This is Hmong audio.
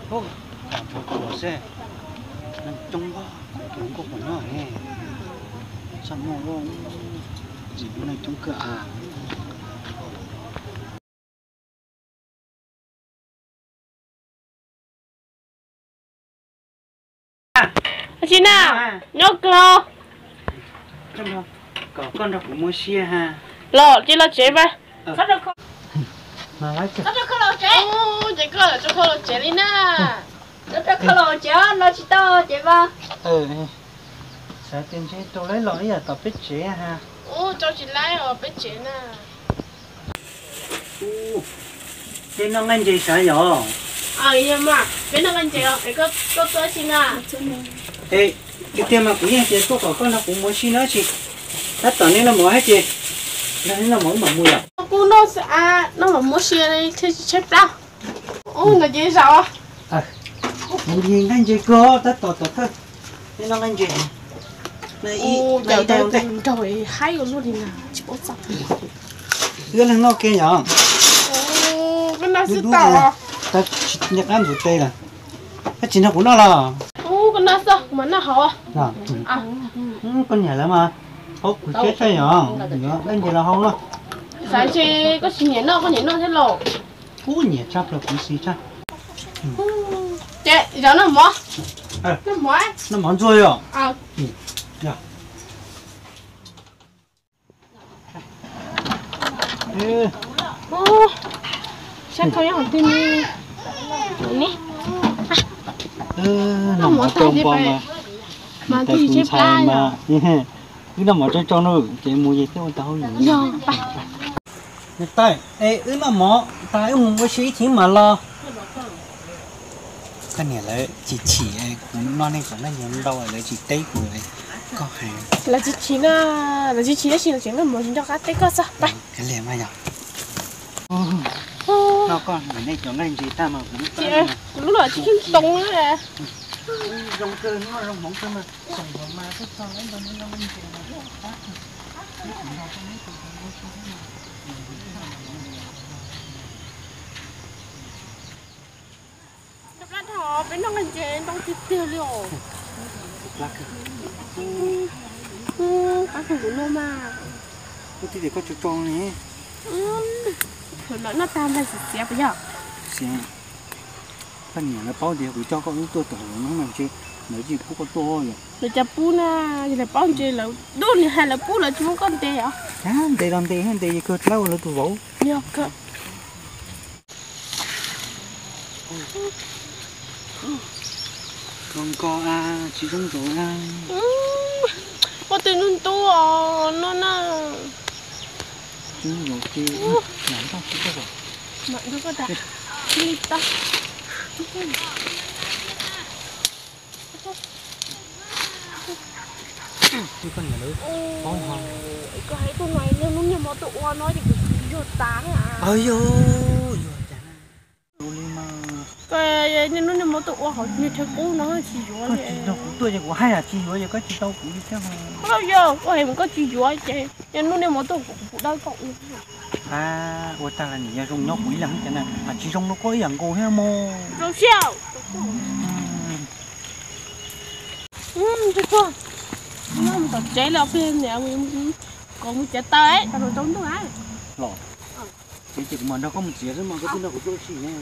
Ub, ntshai kuv xwb, neeg coob, kuv nkauj qhov no ne, txaj muag, txiv neej coob kawg a. Dab tsi na? Nyob kawg. Los ces los tsev mas. Ces koj los tsev li na. Koj los tsev no tsis tau ces mas. Xav tias ntshe rau laib los ib yam tom peb tsev ha. Ub, rau tsis laib os peb tsev na. Peb noj nqaij ntses sav yom? Peb noj nqaij ntses os, es koj tuaj tuaj tsi na? Es tiag tiag mas kuv yeej tias tuaj kom koj nrog kuv mus ua si no tsis. Tab tom nej noj mov thiab ces nrog nej noj mov wb mam mus yom. Kuv noj xwb, noj mov ua si thiaj tsis tshaib plab. Ub, no ces zaum. Mus nqaij ntses kawg tab tom tom thawj. Nej noj nqaij ntses. Ib daim ntawd nraug haib ua luaj li na, tsis paub txog. Wb leeg noj ke yom. Koj noj xwb tau. Tsis nco qab ntxuav tes lawm. Koj tsis nrog kuv noj los? Koj noj xwb, kuv mam noj hauv. Koj nyiam lawm mas, hauv kuv siab tshaj yom, nqaij ntses los hau no. Xav ntshe koj tsis nyiam noj, koj nyiam noj thiab los? Kuv nyiam tshaj plaws, kuv xis tshaj. Ces zaum noj mov, noj mov ntxuag yom. Saib koj nyob hauv twg ne. Noj mov tag ces mas, mas tus ntxhais mas, wb noj mov tsau tsau no ces mus ces twb ua tau hauj lwm. Niam tais, es wb noj mov tas wb mus ua si ib chim mam los. Koj niam lawv chim chim kuv noj nej cov nqaij ntses ntau lawv tsis teb kuv, koj hais. Lawv tsis chim na, lawv tsis chim tab sis lawv tseem noj mov tsis nco qab teb koj xwb. Pab li mas yog. Noj koj niam nej cov nqaij ntses tag mas kuv lub los tsis kheej too na. Zoo kawg, noj zoo hmoov kawg mas. Peb noj nqaij ntses ntau tiag tiag li os. Qab kawg kuv no mas. Ub, tib tias koj tso tso ne. Lawv noj tag nplaig xiav xiav puas yog? Koj niam lawv paub tias kuv coj koj wb tuaj tom hauv no mas ntshe lawv tsis pub koj tuaj yom. Lawv cas pub na, yog lawv paub ntshe lawv dub ni hais lawv pub lawv tsis muab koj ntes os. Ntes los ntes, ntes ces kawg dlawb ua lawv tus vauv. Yog kawg. Zoo nkauj a, tsis zoo nraug a. Ua tej ntub ntub os no na. Tsis zoo nraug ces mam nrog koj, mam nrog koj tas li tau. Koj niam lawv paub ho. Koj hais tuaj no niaj hnub niaj hmo tuaj ua no ces kuv yuag tas na. Yog, yuag cas na. Koj niaj hnub niaj hmo tuaj ua hauv niag chaw qub no tsis yuav li. Koj tsis nrog kuv tuaj ces kuv haj yam tsis yuav, yog koj tsis tau kuv li thiab. Koj yog koj hais mus koj tsis yuav ces niaj hnub niaj hmo tuaj kuv puas dawb koj ua. Ua tag los niam yog zoo nyob kuv ib leeg cas na, tsis zoo rau koj ib yam nkaus thiab mog. Zoo siab. Mus tom tsev los peb niam kom mus txiav taws, tau rau rau ntuj a. Los, tsev ces kuv mam nrog koj mus txiav xwb mas koj twb nrog kuv tuaj ua si ne.